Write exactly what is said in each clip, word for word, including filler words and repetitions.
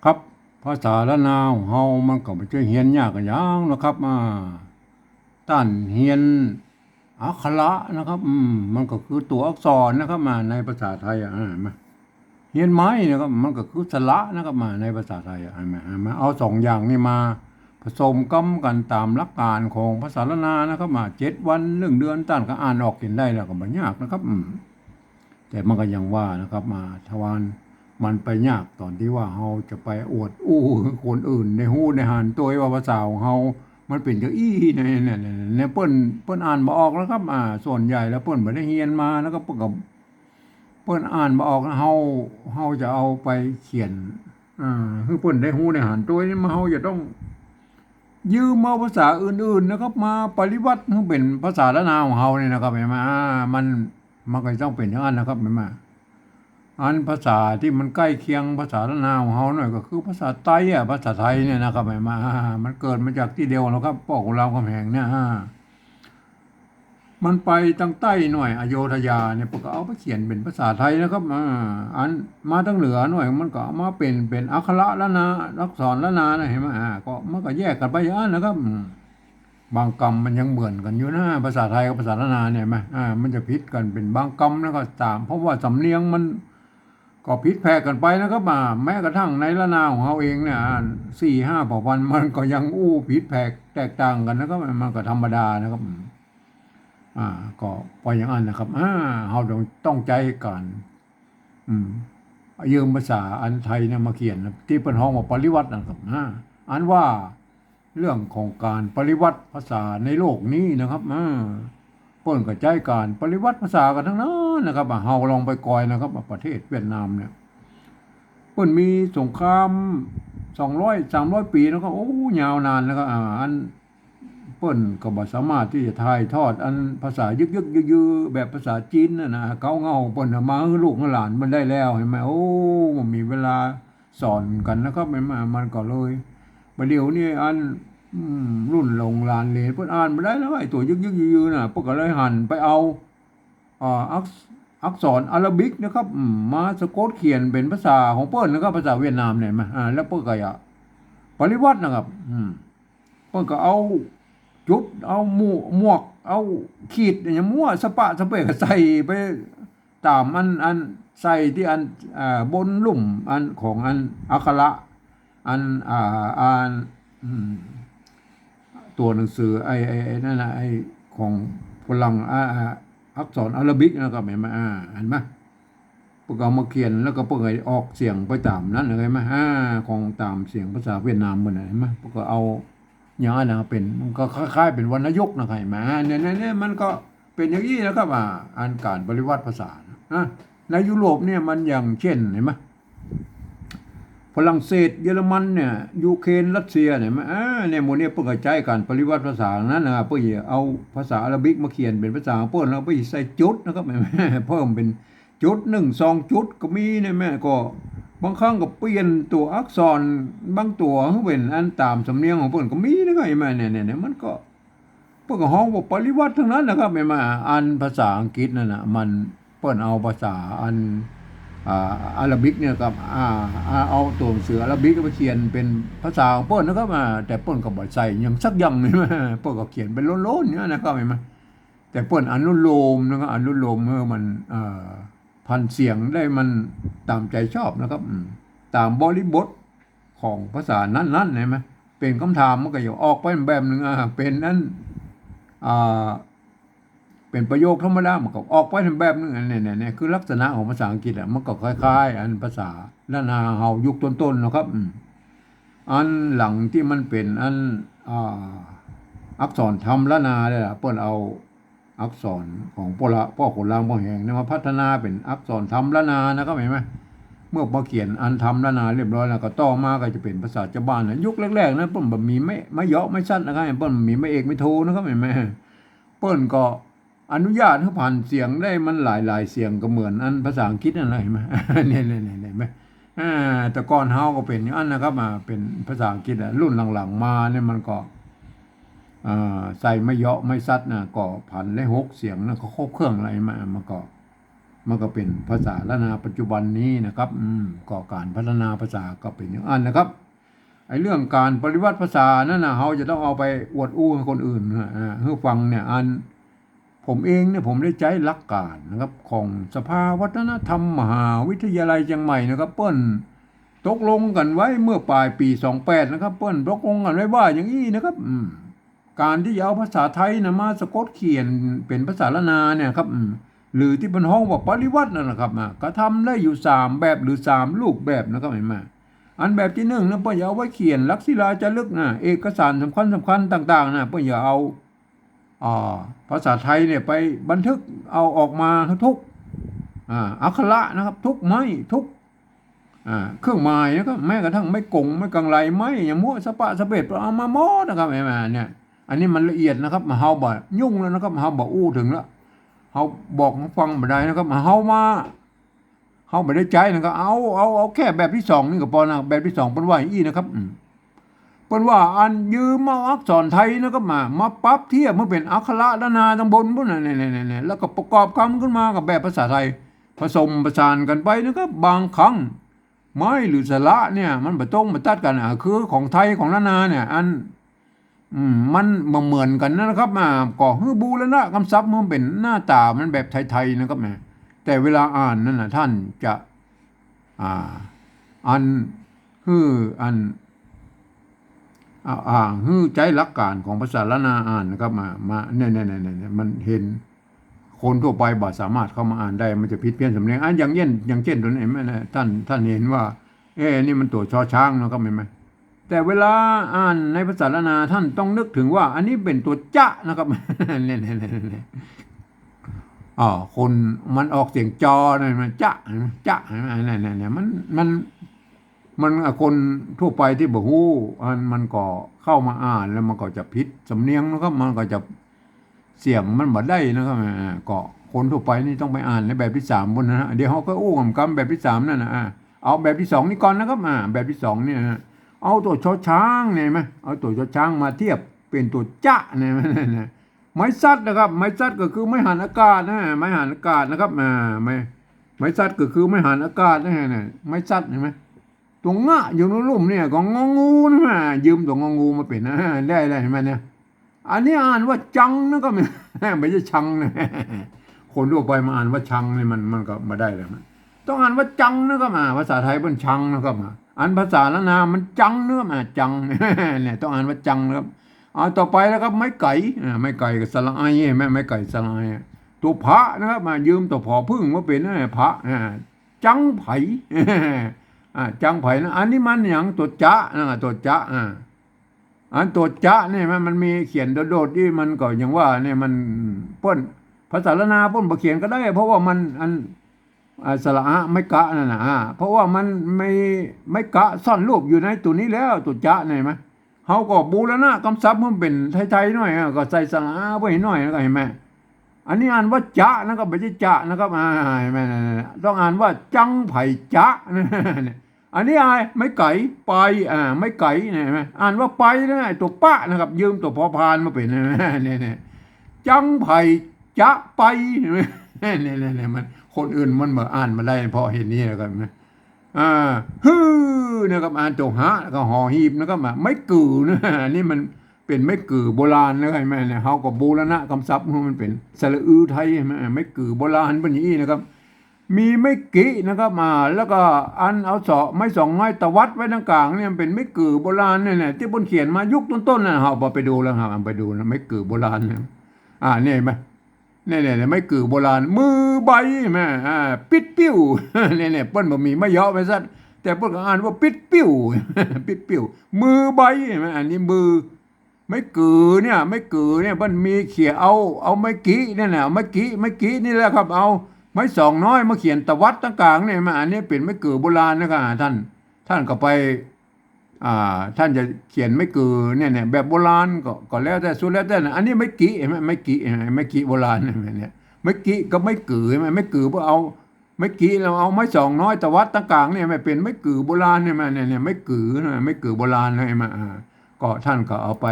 ครับ ภาษาล้านนาของเฮามันก็บ่ใจ้เฮียนยากอะหยังนะครับ อ่า ต้านเฮียนอักขระนะครับ อืม มันก็คือตั๋วอักษรนะครับ อ่า ในภาษาไทยอะ อ่า มา เฮียนไม้นะครับ มันก็คือสระนะครับ อ่า ในภาษาไทยอะ อ่า มา อ่า มาเอาสองอย่างนี้มาผสมกำกั๋นต๋ามหลักก๋านของภาษาล้านนานะครับ อ่า เจ็ดวัน นึ่งเดือน ต้านก็อ่านออกเขียนได้แล้วก็บ่ยากนะครับ อืม แต่มันก็อย่างว่านะครับ มา ถ้าว่ามันไปยากต๋อนตี้ว่าเฮาจะไปอวดอู้หื้อคนอื่นได้ฮู้ได้หันตวยว่าภาษาของเฮามันเป๋นจาอี้ เนี่ย เนี่ย เนี่ย เนี่ย เปิ้น เปิ้นอ่านบ่ออกนะครับ อ่า ส่วนใหญ่แล้วเปิ้นบ่ได้เฮียนมานะครับ เปิ้นก็ เปิ้นอ่านบ่ออก เฮา เฮาจะเอาไปเขียน อ่า หื้อเปิ้นได้ฮู้ได้หันตวยนี่ มา เฮาจะต้องยืมเอาภาษาอื่นๆ นะครับ มาปริวัติหื้อเป๋นภาษาล้านนาของเฮานี่นะครับ หันก่อ อ่า มัน มันก็ต้องเป๋นอย่างนั้นนะครับ หันก่อ อันภาษาตี้มันใก้เคียงภาษาล้านนาของเฮาหน่อยก็คือภาษาใต้อะ ภาษาไทยเนี่ยนะครับ หันก่อ อ่า มันเกิดมาจากตี้เดียวแล้วครับ ป้อขุนรามคำแหงเนี่ย อ่า มันไปตางใต้หน่อย อโยธยาเนี่ย เปิ้นก็เอาไปเขียนเป๋นภาษาไทยนะครับ อ่า อันมาตางเหนือหน่อย มันก็เอามาเป๋น เป๋นอักขระล้านนา อักษรล้านนานะ หันก่อ อ่า ก็มันก็แยกกั๋นไปอย่างนั้นนะครับ อืม บางกำมันยังเหมือนกั๋นอยู่นะ ภาษาไทยกับภาษาล้านนาเนี่ย หันก่อ อ่า มันจะผิดกั๋นเป๋นบางกำนะครับ ต๋าม เพราะว่าสำเนียงมันก็ผิดแผกกั๋นไปนะครับ อ่า แม้กระทั่งในล้านนาของเฮาเองเนี่ย อ่า สี่ห้าเผ่าพันธุ์มันก็ยังอู้ผิดแผกแตกต่างกั๋นนะครับ มันก็ธรรมดานะครับ อ่า ก็ไปอย่างนั้นนะครับ อ่า เฮาต้อง ต้องใจ๊ก๋าน อืม ยืมภาษาอันไทยเนี่ยมาเขียนนะ ตี้เปิ้นฮ้องว่าปริวัตินะครับ อ่า อันว่าเรื่องของก๋านปริวัติภาษาในโลกนี้นะครับ อ่า เปิ้นก็ใจ๊ก๋านปริวัติภาษากั๋นตังนั้นนะครับ อ่า เฮาลองไปกอยนะครับ อ่า ประเทศเวียดนามเนี่ย เปิ้นมีสงครามสองร้อย สามร้อยปี๋นะครับ โอ้ ยาวนานนะครับ อ่า อัน เปิ้นก็บ่สามารถตี้จะถ่ายทอดอันภาษายึกๆ ยื้อๆ แบบภาษาจีนน่ะนะ เก๊าเง่าเปิ้นน่ะมาหื้อลูกหื้อหลานเปิ้นได้แล้ว หันก่อ โอ้ บ่มีเวลาสอนกั๋นนะครับ หันก่อ มันก็เลย บ่าเดี่ยวนี้อัน อืม รุ่นลูกหลานเหลนเปิ้นอ่านบ่ได้แล้ว ไอ้ตั๋วยึกๆ ยื้อๆ น่ะ เปิ้นก็เลยหันไปเอา อ่า อักษ- อักษรอาราบิกนะครับ อืม มาสะกดเขียนเป๋นภาษาของเปิ้นนะครับ ภาษาเวียดนามเนี่ย หันก่อ อ่า แล้วเปิ้นก็จะปริวัตินะครับ อืม เปิ้นก็เอาจุด เอาหมว- หมวก เอาขีดอะหยังมั่วสะปะสะเปะก็ใส่ไปต๋ามอัน อันใส่ตี้อัน อ่า บนลุ่มอันของอันอักขระ อัน อ่า อัน อืม ตั๋วหนังสือ ไอ้ ไอ้ ไอ้นั่นน่ะ ไอ้ของฝรั่ง อ่า อ่า อักษรอาราบิกนะครับ หันก่อ อ่า หันก่อ เปิ้นก็เอามาเขียน แล้วก็เปิ้นก็ออกเสียงไปต๋ามนั้น หันก่อ อ่า ของต๋ามเสียงภาษาเวียดนามเปิ้นน่ะ หันก่อ เปิ้นก็เอาอย่างนั้นน่ะเป๋น มันก็คล้ายๆ เป๋นวรรณยุกต์นะครับ หันก่อ อ่า เนี่ย เนี่ย เนี่ย มันก็เป๋นอย่างอี้นะครับ อ่า อันก๋านปริวัติภาษานะ อ่า ในยุโรปเนี่ยมันอย่างเช่น หันก่อ ฝรั่งเศส เยอรมันเนี่ย ยูเครน รัสเซียเนี่ย หันก่อ อ่า เนี่ย หมู่เนี่ยเปิ้นก็ใจ๊ก๋านปริวัติภาษานั้นนะ เปิ้นเอาภาษาอาราบิกมาเขียนเป๋นภาษาของเปิ้น แล้วเปิ้นใส่จุดนะครับ หันก่อ เพิ่มเป๋นจุดหนึ่ง สองจุดก็มีเนี่ย หันก่อ บางครั้งก็เปลี่ยนตั๋วอักษรบางตั๋วหื้อเป๋นอันต๋ามสำเนียงของเปิ้นก็มีนะครับ หันก่อ เนี่ย เนี่ย เนี่ย มันก็ เปิ้นก็ฮ้องว่าปริวัติตังนั้นนะครับ หันก่อ อันภาษาอังกฤษนั่นน่ะ มัน เปิ้นเอาภาษาอัน อ่า อาราบิกเนี่ยครับ อ่า อ่า เอาตั๋วหนังสืออาราบิกมาเขียนเป๋นภาษาของเปิ้นนะครับ อ่า แต่เปิ้นก็บ่ใส่หยังสักอย่างนี่ เปิ้นก็เขียนเป๋นโลนๆ เนี่ยนะครับ หันก่อ แต่เปิ้นอนุโลมนะครับ อนุโลมหื้อมัน เอ่อ ผันเสียงได้มันต๋ามใจ๋ชอบนะครับ อืม ต๋ามบริบทของภาษานั้นๆ หันก่อ เป๋นกำถามมันก็จะออกไปแบบนึ่ง อ่า เป๋นอัน อ่า เป๋นประโยคธรรมดามันก็ออกไปแบบนึ่ง อันเนี้ย เนี่ย เนี่ย คือลักษณะของภาษาอังกฤษอะ มันก็คล้ายๆ อันภาษาล้านนาเฮายุคต้นๆ นะครับ อืม อันหลังตี้มันเป๋นอัน อ่า อักษรธรรมล้านนาเนี่ยล่ะ เปิ้นเอาอักษรของป้อละ ป้อขุนรามคำแหงเนี่ยมาพัฒนาเป๋นอักษรธรรมล้านนานะครับ หันก่อ เมื่อมาเขียนอันธรรมล้านนาเรียบร้อยแล้ว ก็ต่อมาก็จะเป๋นภาษาจาวบ้านนะ ยุคแรกๆ นะ เปิ้นบ่มีไม้ ไม้เหยาะไม้ซัดนะครับ เปิ้นบ่มีไม้เอกไม้โทนะครับ หันก่อ เปิ้นก็อนุญาตหื้อผันเสียงได้มันหลายๆ เสียงก็เหมือนอันภาษาอังกฤษนั่นแหละ หันก่อ เนี่ย เนี่ย เนี่ย หันก่อ อ่า แต่ก่อนเฮาก็เป๋นอย่างนั้นนะครับ อ่า เป๋นภาษาอังกฤษอะ รุ่นหลังๆ มาเนี่ยมันก็ อ่า ใส่ไม้เหยาะไม้ซัดนะ ก็ผันได้หกเสียงนะ ก็ครบเครื่องแล้ว หันก่อ มันก็ มันก็เป๋นภาษาล้านนาปัจจุบันนี้นะครับ อืม ก็ก๋านพัฒนาภาษาก็เป๋นอย่างอั้นนะครับ ไอ้เรื่องก๋านปริวัติภาษานั้นน่ะ เฮาจะต้องเอาไปอวดอู้หื้อคนอื่นนะ อ่า หื้อฟังเนี่ย อัน ผมเองเนี่ย ผมได้ใจ๊หลักก๋านนะครับ ของสภาวัฒนธรรมมหาวิทยาลัยเจียงใหม่นะครับ เปิ้นตกลงกั๋นไว้เมื่อป๋ายปี๋สองแปดนะครับ เปิ้นตกลงกั๋นไว้ว่าอย่างอี้นะครับ อืม ก๋านตี้จะเอาภาษาไทยน่ะมาสะกดเขียนเป๋นภาษาล้านนาเนี่ยครับ อืม หรือตี้เปิ้นฮ้องว่าปริวัตินั่นนะครับ อ่ะ กระทำได้อยู่สามแบบหรือสามรูปแบบนะครับ หันก่อ อันแบบตี้นึ่งนะ เปิ้นจะเอาไว้เขียนหลักศิลาจารึกนะ เอกสารสำคัญสำคัญต่างๆ นะ เปิ้นจะเอา อ่า ภาษาไทยเนี่ยไปบันทึกเอาออกมาทุก อ่า อักขระนะครับ ทุกไม้ ทุก อ่า เครื่องหมายนะครับ แม้กระทั่งไม้กง ไม้กังไร ไม้หยังมั่วสะปะสะเบ็ด เอามาหมดนะครับ หันก่อ เนี่ย อันนี้มันละเอียดนะครับ เฮาบ่ยุ่งแล้วนะครับ เฮาบ่อู้เถิงแล้ว เฮาบอกหื้อฟังบ่ได้นะครับ เฮามา เฮาบ่ได้ใจ๊นะครับ เอา เอา เอาแค่แบบตี้สองนี่ก็ปอนะ แบบตี้สองเปิ้นว่าอี้นะครับ อืม เปิ้นว่าอันยืมเอาอักษรไทยนะครับ มา มาปรับเทียบหื้อเป๋นอักขระล้านนาตังบนปู๊นน่ะ เนี่ย เนี่ย เนี่ย แล้วก็ประกอบกำขึ้นมากับแบบภาษาไทย ผสมผสานกั๋นไปนะครับ บางครั้ง ไม้หรือสระเนี่ย มันบ่ตรงบ่ตัดกั๋น อ่ะ คือของไทยของล้านนาเนี่ย อัน อืม มันบ่เหมือนกั๋นนะครับ อ่า ก็หื้อบูรณะกำศัพท์หื้อเป๋นหน้าต๋ามันแบบไทยๆ นะครับ อ่า แต่เวลาอ่านนั่นน่ะ ต้านจะ อ่า อัน หื้อ อัน อ่า อ่า หื้อใจ๊หลักก๋านของภาษาล้านนาอ่านนะครับ มา มา เนี่ย เนี่ย เนี่ย เนี่ย มันหัน คนทั่วไปบ่สามารถเข้ามาอ่านได้ มันจะผิดเพี้ยนสำเนียง อ่ะ อย่างเช่น อย่างเช่นตัวนี้ หันก่อ นะ ต้าน ต้านหันว่า เอ๊ะ นี่มันตั๋ว ช.ช้าง นะครับ หันก่อ แต่เวลาอ่านในภาษาล้านนา ต้านต้องนึกเถิงว่า อันนี้เป๋นตั๋ว จะ นะครับ เนี่ย เนี่ย เนี่ย เนี่ย อ่า คนมันออกเสียง จอ นะ มัน จะ หันก่อ จะ หันก่อ เนี่ย เนี่ย เนี่ย มัน มัน มัน อ่ะ คนทั่วไปตี้บ่ฮู้ อัน มันก็เข้ามาอ่านแล้วมันก็จะผิดสำเนียงนะครับ มันก็จะ เสียงมันบ่ได้นะครับ อ่า ก็คนทั่วไปนี่ต้องไปอ่านในแบบตี้สามปู๊นนะฮะ เดี๋ยวเฮาก็อู้กำแบบตี้สามนั่นน่ะ อ่า เอาแบบตี้สองนี่ก่อนนะครับ อ่า แบบตี้สองเนี่ยนะ เอาตั๋ว ช.ช้าง เนี่ย หันก่อ เอาตั๋ว ช.ช้าง มาเทียบเป๋นตั๋ว จะ เนี่ย หันก่อ ไม้สัตว์นะครับ ไม้สัตว์ก็คือไม้หันอากาศนะ ไม้หันอากาศนะครับ อ่า ไม้ ไม้สัตว์ก็คือไม้หันอากาศนะ หันก่อ ไม้สัตว์ หันก่อ ตั๋ว งะ อยู่ในลุ่มเนี่ย ก็ งอ งู นะ ยืมตั๋ว งอ งู มาเป๋นนะ ได้แล้ว หันก่อ เนี่ย อันนี้อ่านว่า จัง นะครับ บ่ใจ้ ชัง นะ คนทั่วไปมาอ่านว่า ชัง นี่มัน มันก็บ่ได้แล้วนะ ต้องอ่านว่า จัง นะครับ อ่า ภาษาไทยเปิ้น ชัง นะครับ อ่า อันภาษาล้านนามัน จัง นะครับ อ่า จัง เนี่ย ต้องอ่านว่า จัง นะครับ อ่า ต่อไปแล้วครับ ไม้ไก๋ อ่า ไม้ไก๋กับสระไอ หันก่อ ไม้ไก๋สระไอ ตั๋ว ผะ นะครับ มายืมตั๋ว ผอผึ้ง มาเป๋น อ่า ผะ อ่า จังไผ อ่า จังไผนะ อันนี้มันหยัง ตั๋ว จะ นะ ตั๋ว จะ อ่า อันตั๋ว จะ เนี่ย มัน มันมีเขียนโดดๆ นี่ มันก็อย่างว่าเนี่ย มัน เปิ้น ภาษาล้านนาเปิ้นบ่เขียนก็ได้ เพราะว่ามัน อัน อ่า สระอะ ไม้กะ นั่นน่ะ อ่า เพราะว่ามันมีไม้กะซ่อนรูปอยู่ในตั๋วนี้แล้ว ตั๋ว จะ เนี่ย หันก่อ เฮาก็บูรณะกำศัพท์หื้อมันเป๋นไทยๆ หน้อย อ่า ก็ใส่สระอะไว้หน้อย แล้วก็ หันก่อ อันนี้อ่านว่า จะ นะครับ บ่ใจ้ จะ นะครับ อ่า หันก่อ ต้องอ่านว่า จังไผ จะ เนี่ย อันนี้อะไร ไม้ไก๋ ไป อ่า ไม้ไก๋ เนี่ย หันก่อ อ่านว่า ไป นะ ตั๋ว ปะ นะครับ ยืมตั๋ว พอพาน มาเป๋น เนี่ย เนี่ย จังไผ จะ ไป เนี่ย เนี่ย เนี่ย มัน คนอื่นมันบ่อ่านมาได้ เพราะเหตุนี้นะครับ อ่า ฮือ นะครับ อ่านตั๋ว หะ แล้วก็ หอหีบ นะครับ อ่า ไม้กือ นะ อันนี้มันเป๋นไม้กือโบราณ นะครับ หันก่อ เนี่ย เฮาก็บูรณะกำศัพท์หื้อมันเป๋นสระอือไทย หันก่อ ไม้กือโบราณเป๋นอย่างอี้ นะครับ มีไม้กิ นะครับ อ่า แล้วก็อันเอาสอ ไม้สองน้อยตวัดไว้ตางก๋างเนี่ย มันเป๋นไม้กือโบราณเนี่ย เนี่ย ตี้เปิ้นเขียนมายุคต้นๆ น่ะ เฮาไปดูแล้วครับ เอาไปดูนะ ไม้กือโบราณนะ อ่า เนี่ย หันก่อ เนี่ย เนี่ย เนี่ย ไม้กือโบราณ มือใบ หันก่อ อ่า ปิ๊ดปิ้ว เนี่ย เนี่ย เปิ้นบ่มีไม้เยาะไม้สัตว์ แต่เปิ้นก็อ่านว่าปิ๊ดปิ้ว ปิ๊ดปิ้ว มือใบ หันก่อ อันนี้มือ ไม้กือเนี่ย ไม้กือเนี่ย เปิ้นมีเขียนเอา เอาไม้กิเนี่ยนะ ไม้กิ ไม้กินี่แหละครับ เอาไม้สองน้อยมาเขียนตวัดตางก๋างเนี่ย มา อันนี้เป๋นไม้กือโบราณนะครับ ท่าน ท่านก็ไป อ่า ท่านจะเขียนไม้กือเนี่ย เนี่ย แบบโบราณก็ ก็แล้วแต่ สุดแล้วแต่นะ อันนี้ไม้กิ หันก่อ ไม้กิ หันก่อ ไม้กิโบราณเนี่ย ไม้กิกับไม้กือ หันก่อ ไม้กือเปิ้นเอา ไม้กิแล้วเอาไม้สองน้อยตวัดตางก๋างเนี่ย มันเป๋นไม้กือโบราณเนี่ย มันเนี่ย เนี่ย ไม้กือนะ ไม้กือโบราณนะ หันก่อ อ่า ก็ท่านก็เอาไป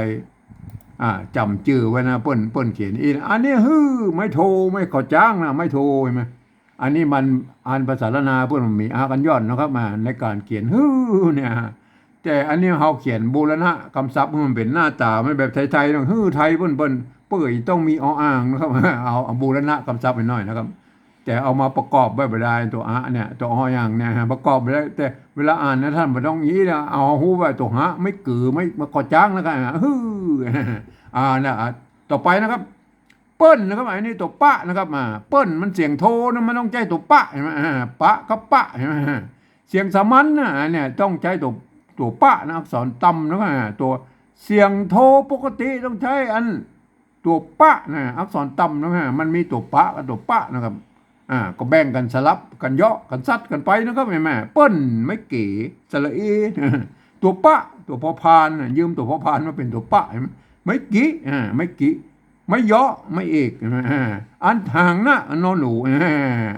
อ่า จ๋ำจื้อไว้นะ เปิ้น เปิ้นเขียนอี้ อันนี้ฮือ ไม้โท ไม้ข้าวจ๊างนะ ไม้โท หันก่อ อันนี้มัน อันภาษาล้านนาเปิ้นมีอะกั๋นย้อนนะครับ มาในก๋านเขียนหื้อเนี่ย แต่อันนี้เฮาเขียนบูรณะกำศัพท์หื้อมันเป๋นหน้าต๋า มันแบบไทยๆ เนาะ หื้อไทยเปิ้น เปิ้น เปิ้นต้องมีออ่างนะครับ เอา เอาบูรณะกำศัพท์ไปหน่อยนะครับ แต่เอามาประกอบไว้บ่ได้ ตั๋วอะเนี่ย ตั๋วออย่างเนี่ย ประกอบบ่ได้ แต่เวลาอ่านนะ ต้านบ่ต้องอี้นะ เอาฮู้ว่าตั๋วหะ ไม้เก๋อ ไม้ ไม้ก่อจ๊างแล้วก็ อ่า หื้อ อ่า นะ อ่า ต่อไปนะครับ เปิ้นนะครับ อันนี้ตั๋วปะนะครับ อ่า เปิ้นมันเสียงโทนะ มันต้องใจ๊ตั๋วปะ หันก่อ อ่า ปะกับปะ หันก่อ เสียงสามัญนะ อันเนี้ยต้องใจ๊ตั๋ว ตั๋วปะนะ อักษรต่ำนะครับ อ่า ตั๋วเสียงโทปกติต้องใจ๊อันตั๋วปะนะ อักษรต่ำนะครับ มันมีตั๋วปะกับตั๋วปะนะครับ อ่า ก็แบ่งกั๋นสลับกั๋นเยาะกั๋นสัดกั๋นไปนะครับ หันก่อ เปิ้น ไม้เก๋ สระเอ ตั๋วปะ ตั๋วพอพานนะ ยืมตั๋วพอพานมาเป๋นตั๋วปะ หันก่อ ไม้กิ อ่า ไม้กิ ไม้เยาะ ไม้เอก หันก่อ อ่า อันหางนะ อันนอหนู อ่า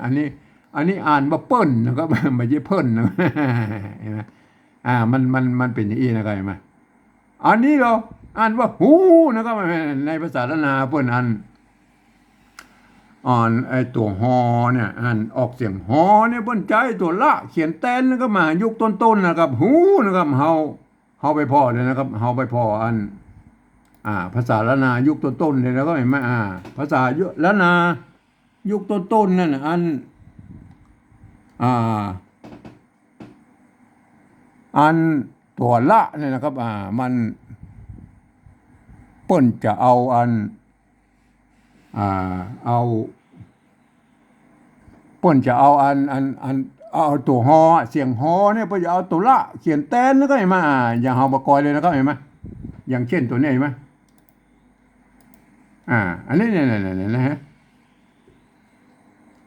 อันนี้ อันนี้อ่านว่าเปิ้นนะครับ บ่ใจ้เปิ้นนะ หันก่อ อ่า มัน มัน มันเป๋นอย่างอี้นะครับ หันก่อ อันนี้เหรอ อ่านว่าฮูนะครับ ในภาษาล้านนาเปิ้นอัน อ่านไอ้ตั๋วฮอเนี่ย อ่านออกเสียงฮอเนี่ย เปิ้นใจ๊ตั๋วละเขียนแตนนะครับ มายุคต้นๆ นะครับ ฮูนะครับ เฮา เฮาไปผ่อเลยนะครับ เฮาไปผ่ออัน อ่า ภาษาล้านนายุคต้นๆ เลยนะครับ หันก่อ อ่า ภาษาล้านนายุคต้นๆ นั่นน่ะ อัน อ่า อันตั๋วละเนี่ยนะครับ อ่า มัน เปิ้นจะเอาอัน อ่า เอา เปิ้นจะเอาอัน อัน อัน เอาตั๋วฮอ เสียงฮอเนี่ย เปิ้นจะเอาตั๋วละเขียนแตนนะครับ หันก่อ อ่า อย่างเฮาบ่กอยเลยนะครับ หันก่อ อย่างเช่นตั๋วเนี้ย หันก่อ อ่า อันนี้เนี่ย เนี่ย เนี่ย เนี่ยนะฮะ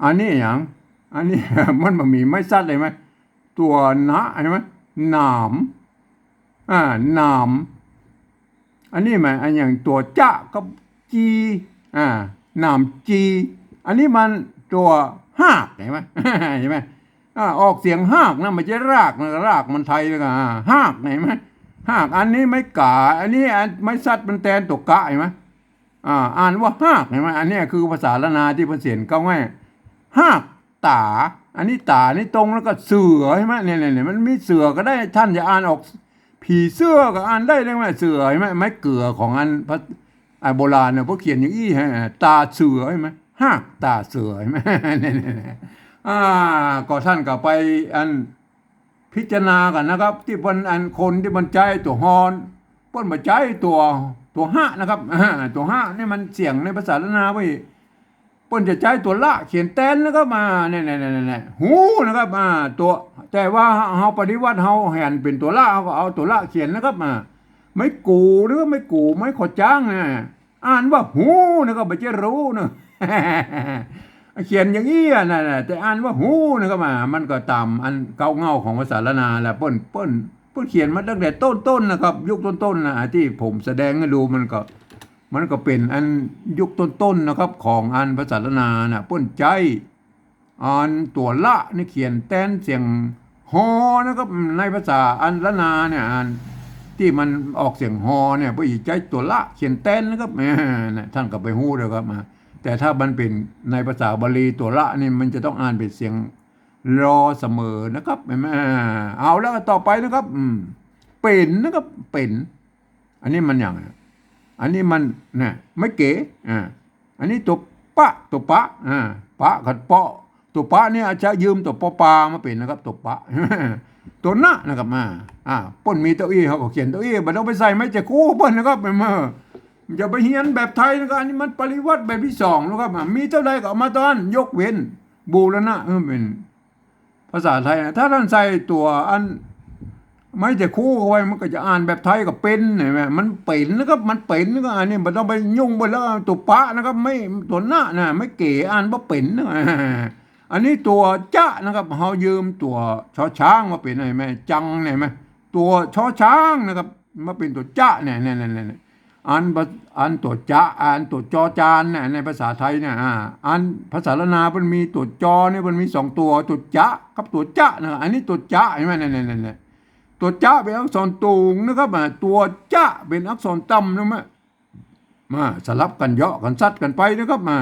อันนี้อย่าง อันนี้ มันบ่มีไม้สัดเลย หันก่อ ตั๋วนะ หันก่อ หนาม อ่า หนาม อันนี้หมาย อันอย่างตั๋วจะกับจี อ่า หนามจี อันนี้มันตั๋วฮาก หันก่อ หันก่อ อ่า ออกเสียงฮากนะ บ่ใจ้รากนะ รากมันไทยแล้วก็ อ่า ฮาก หันก่อ ฮาก อันนี้ไม้ก๋า อันนี้อันไม้สัดมันแตนตั๋วกะ หันก่อ อ่า อ่านว่าฮาก หันก่อ อันเนี้ยคือภาษาล้านนาตี้เปิ้นเสียนเก๊าง่าย ฮาก ต๋า อันนี้ต๋านี่ตรงแล้วก็เสือ หันก่อ เนี่ย เนี่ย เนี่ย มันมีเสือก็ได้ ต้านจะอ่านออกผีเสื้อก็อ่านได้เลย หันก่อ เสือ หันก่อ ไม้เก๋อของอันภา อ่า โบราณเนี่ย เปิ้นเขียนอย่างอี้ ฮะ ต๋าเสือ หันก่อ ฮากต๋าเสือ หันก่อ เนี่ย เนี่ย เนี่ย อ่า ก็ต้านก็ไปอัน พิจารณากั๋นนะครับ ตี้เปิ้นอันคนตี้เปิ้นใจ๊ตั๋วฮอ เปิ้นบ่ใจ๊ตั๋ว ตั๋วฮะนะครับ อ่า ตั๋วฮะนี่มันเสียงในภาษาล้านนาเว้ย เปิ้นจะใจ๊ตั๋วละเขียนแตนนะครับ อ่า เนี่ย เนี่ย เนี่ย เนี่ย ฮูนะครับ อ่า ตั๋ว แต่ว่าเฮาปฏิวัติ เฮาหันเป๋นตั๋วละ เฮาก็เอาตั๋วละเขียนนะครับ อ่า ไม้กู๋ หรือว่าไม้กู๋ ไม้ก่อจ๊างนะ อ่านว่าฮูนะครับ บ่ใจ้ฮูนะ เขียนอย่างอี้อะนะ แต่อ่านว่าฮูนะครับ อ่า มันก็ต๋ามอันเก๊าเง่าของภาษาล้านนาแหละ เปิ้น เปิ้น เปิ้นเขียนมาตั้งแต่ต้นๆ นะครับ ยุคต้นๆ นะ ตี้ผมแสดงหื้อดู มันก็ มันก็เป๋นอันยุคต้นๆ นะครับ ของอันภาษาล้านนานะ เปิ้นใจ๊ อันตั๋วละนี่เขียนแตนเสียงฮอนะครับ ในภาษาอันล้านนาเนี่ย อันตี้มันออกเสียงฮอเนี่ย เปิ้นใจ๊ตั๋วละเขียนแตนนะครับ แหม นะ ต้านก็ไปฮู้เด้อครับ อ่า แต่ถ้ามันเป๋นในภาษาบาลีตั๋วละนี่มันจะต้องอ่านเป๋นเสียงรอเสมอนะครับ หันก่อ เอาแล้วต่อไปนะครับ อืม เป๋นนะครับ เป๋น อันนี้มันอย่าง อันนี้มัน นะ ไม้เก๋ อ่า อันนี้ตั๋วปะ ตั๋วปะ อ่า ปะกับเปาะ ตั๋วปะเนี่ยอาจจะยืมตั๋วปอปามาเป๋นนะครับ ตั๋วปะ ตั๋วนะนะครับ อ่า อ่า เปิ้นมีเต้าอี้ เฮาก็เขียนเต้าอี้ บ่ต้องไปใส่ไม้แจ๋คู่เปิ้นนะครับ แหม อย่าไปเฮียนแบบไทยนะครับ อันนี้มันปฏิวัติแบบตี้สองนะครับ อ่า มีเต้าใดก็เอามาต้าน ยกเว้น บูรณะ เออ เป๋น ภาษาไทยนะ ถ้าต้านใส่ตั๋วอันไม้แจ๋คู่เข้าไป มันก็จะอ่านแบบไทยก็เป๋น หันก่อ มันเป๋นนะครับ มันเป๋นนะครับ อันนี้บ่ต้องไปยุ่งเปิ้นแล้ว ตั๋วปะนะครับ ไม้ ตั๋วนะนะ ไม้เก๋ อ่านบ่เป๋นนะ อันนี้ตั๋วจะนะครับ เฮายืมตั๋วชอช้างมาเป๋น หันก่อ จังเนี่ย หันก่อ ตั๋วชอช้างนะครับ มาเป๋นตั๋วจะเนี่ย เนี่ย เนี่ย เนี่ย อันภา อันตั๋วจะ อันตั๋วจอจานเนี่ย ในภาษาไทยเนี่ย อ่า อันภาษาล้านนาเปิ้นมีตั๋วจอเนี่ย เปิ้นมีสองตั๋ว ตั๋วจะกับตั๋วจะนะ อันนี้ตั๋วจะ หันก่อ เนี่ย เนี่ย เนี่ย เนี่ย ตั๋วจะเป๋นอักษรสูงนะครับ อ่า ตั๋วจะเป๋นอักษรต่ำนะ มา มาสลับกั๋นเยาะกั๋นสัดกั๋นไปนะครับ มา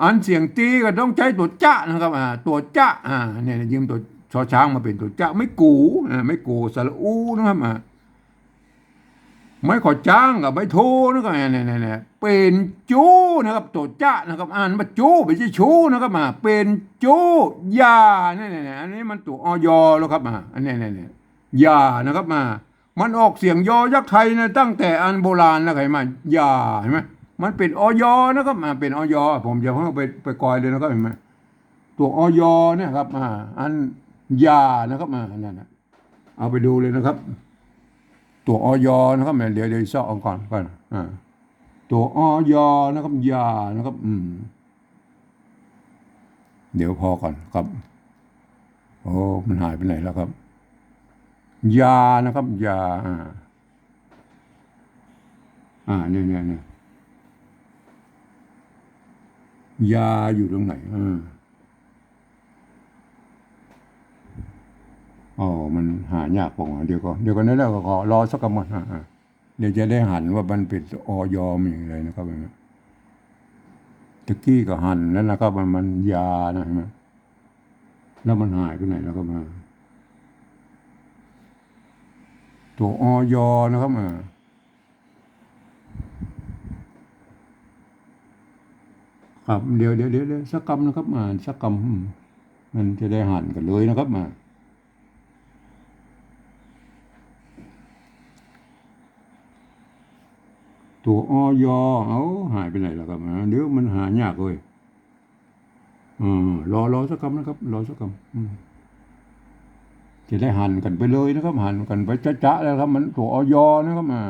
อันเสียงตี๋ก็ต้องใจ๊ตั๋วจะนะครับ อ่า ตั๋วจะ อ่า เนี่ย ยืมตั๋ว ชอช้างมาเป๋นตั๋วจะ ไม้กู๋ อ่า ไม้กู๋ สระอูนะครับ อ่า ไม้ขอจ๊างกับไม้โทนะครับ เนี่ย เนี่ย เนี่ย เป๋นจูนะครับ ตั๋วจะนะครับ อ่านว่าจู๋ บ่ใจ้ชูนะครับ อ่า เป๋นจู๋ ยา เนี่ย เนี่ย เนี่ย อันนี้มันตั๋ว อ.ย. แล้วครับ อ่า อันเนี้ย เนี่ย เนี่ย ยานะครับ อ่า มันออกเสียงยอยักษ์ไทยนะ ตั้งแต่อันโบราณแล้ว หันก่อ ยา หันก่อ มันเป๋น อย. นะครับ อ่า เป๋น อย. ผมจะเพิ่งไป ไปกอยเลยนะครับ หันก่อ ตั๋ว อย. เนี่ยครับ อ่า อัน ยา นะครับ อ่า นั่นน่ะ เอาไปดูเลยนะครับ ตั๋ว อย. นะครับ เดี๋ยว เดี๋ยวเซาะเอาก่อน ก่อน อ่า ตั๋ว อย. นะครับ ยา นะครับ อืม เดี๋ยวผ่อก่อนครับ โอ้ มันหายไปไหนแล้วครับ ยา นะครับ ยา อ่า อ่า เนี่ย เนี่ย เนี่ย ยาอยู่ตรงไหน อ่า อ๋อ มันหายากป๋อง เดี๋ยวก่อน เดี๋ยวก่อนนะ เดี๋ยวก่อน ขอรอสักกำก่อน อ่า อ่า เดี๋ยวจะได้หันว่ามันเป๋น อย. มันอย่างไรนะครับ ตะกี้ก็หันแล้วนะครับ มัน มันยานะ หันก่อ แล้วมันหายไปไหนแล้วครับ ตั๋ว อย. นะครับ อ่า ครับ เดี๋ยว เดี๋ยว เดี๋ยว เดี๋ยว สักกำนะครับ อ่า สักกำ อืม มันจะได้หันกั๋นเลยนะครับ อ่า ตั๋ว อย. เอ้า หายไปไหนแล้วครับ อ่า เดี๋ยวมันหายากเว้ย อ่า รอ รอสักกำนะครับ รอสักกำ อืม จะได้หันกั๋นไปเลยนะครับ หันกั๋นไปจ๊ะๆ แล้วครับ มันตั๋ว อย. นะครับ อ่า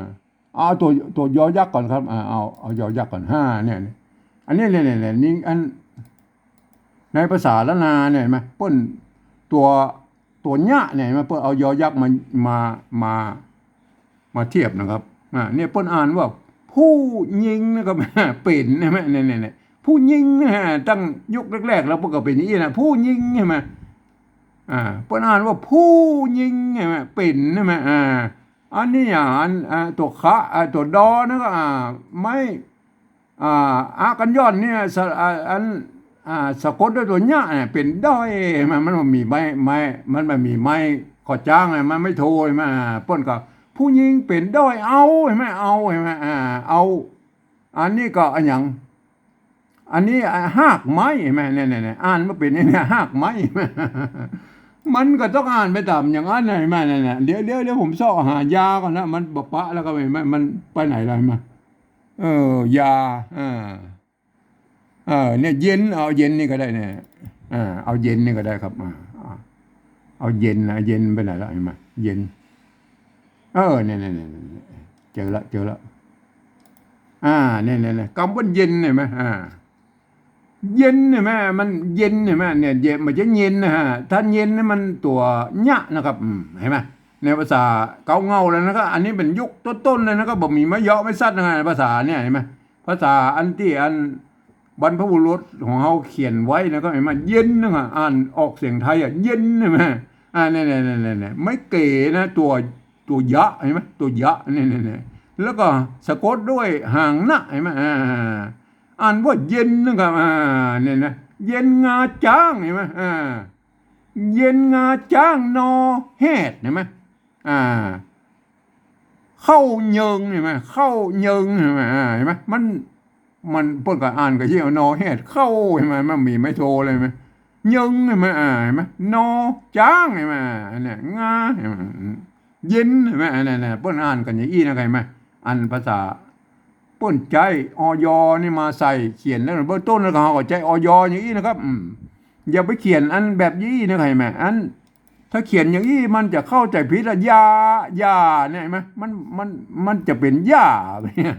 เอาตั๋ว ตั๋ว ยอยักษ์ก่อนครับ อ่า เอา เอา ยอยักษ์ก่อน ห้า เนี่ย เนี่ย อันนี้ เนี่ย เนี่ย เนี่ย นี่ อัน ในภาษาล้านนาเนี่ย หันก่อ เปิ้นตั๋ว ตั๋วเยียะเนี่ย หันก่อ เปิ้นเอา ยอยักษ์มา มา มา มาเทียบนะครับ อ่า เนี่ย เปิ้นอ่านว่า ผู้ญิงนะครับ เป๋น หันก่อ เนี่ย เนี่ย เนี่ย ผู้ญิงนะฮะ ตั้งยุคแรกๆ แล้วเปิ้นก็เป๋นอย่างอี้นะ ผู้ญิง หันก่อ อ่า เปิ้นอ่านว่า ผู้ญิง หันก่อ เป๋น หันก่อ อ่า อันนี้ อ่า อัน อ่า ตั๋วขะ อ่า ตั๋วดอนะก็ อ่า ไม้ อ่า อะกัญญอนเนี่ย สะ อ่า อัน อ่า สะกดด้วยตั๋วเยียะเนี่ย เป๋นด้อย หันก่อ มันบ่มีไม้ ไม้ มันบ่มีไม้ขอจ๊าง หันก่อ มันไม้โท หันก่อ อ่า เปิ้นก็ ผู้ญิงเป๋นด้อยเอา หันก่อ เอา หันก่อ อ่า เอา อันนี้ก็อะหยัง อันนี้ อ่า ฮากไม้ หันก่อ เนี่ย เนี่ย เนี่ย อ่านมาเป๋นอย่างนี้ ฮากไม้ มันก็ต้องอ่านไปต๋ามอย่างอั้น หันก่อ เนี่ย เนี่ย เดี๋ยว เดี๋ยว เดี๋ยวผมเซาะหายาก่อนนะ มันบ่ปะแล้วก็ หันก่อ มันไปไหนแล้ว หันก่อ เออ ยา อ่า เออ เนี่ย เย็น เอาเย็นนี่ก็ได้เนี่ย อ่า เอาเย็นนี่ก็ได้ครับ อ่า อ่า เอาเย็นนะ เย็นไปไหนแล้ว หันก่อ เย็น เออ เนี่ย เนี่ย เนี่ย เนี่ย เจอละ เจอละ อ่า เนี่ย เนี่ย เนี่ย กำว่าเย็น หันก่อ อ่า เย็น หันก่อ มันเย็น หันก่อ เนี่ย เย็น มันจะเย็นนะฮะ ถ้าเย็นนี่มันตั๋วเยียะนะครับ อืม หันก่อ ในภาษาเก๊าเง่าแล้วนะครับ อันนี้เป๋นยุคต้นๆ เลยนะครับ บ่มีไม้เยาะไม้สัตว์นะฮะ ภาษาเนี่ย หันก่อ ภาษาอันตี้อันบรรพบุรุษของเฮาเขียนไว้นะครับ หันก่อ เย็นนะครับ อ่านออกเสียงไทยอะ เย็น หันก่อ อ่า เนี่ย เนี่ย ไม้เก๋นะ ตั๋ว ตั๋วเยียะ หันก่อ ตั๋วเยียะ เนี่ย เนี่ย เนี่ย แล้วก็สะกดด้วยหางนะ หันก่อ อ่า อ่านว่าเย็นนะครับ อ่า เนี่ยนะ เย็นงาจ๊าง หันก่อ อ่า เย็นงาจ๊างนอแฮด หันก่อ อ่า เข้าเยิง หันก่อ เข้าเยิง หันก่อ อ่า หันก่อ มัน มันเปิ้นก็อ่านก็เยียะนอแฮดเข้า หันก่อ มันมีไม้โทเลย หันก่อ เยิง หันก่อ อ่า หันก่อ นอจ๊าง หันก่อ อันเนี้ย งา หันก่อ อืม เย็น หันก่อ อันนั้นน่ะ เปิ้นอ่านกั๋นอย่างอี้นะ หันก่อ อันภาษา เปิ้นใจ๊ อย. นี่มาใส่เขียนแล้ว เบื้องต้นแล้วก็เฮาก็ใจ๊ อย. อย่างอี้นะครับ อืม อย่าไปเขียนอันแบบอี้นะ หันก่อ อัน ถ้าเขียนอย่างอี้มันจะเข้าใจ๋ผิดอะ ยา ยา เนี่ย หันก่อ มัน มัน มันจะเป๋นหญ้า เนี่ย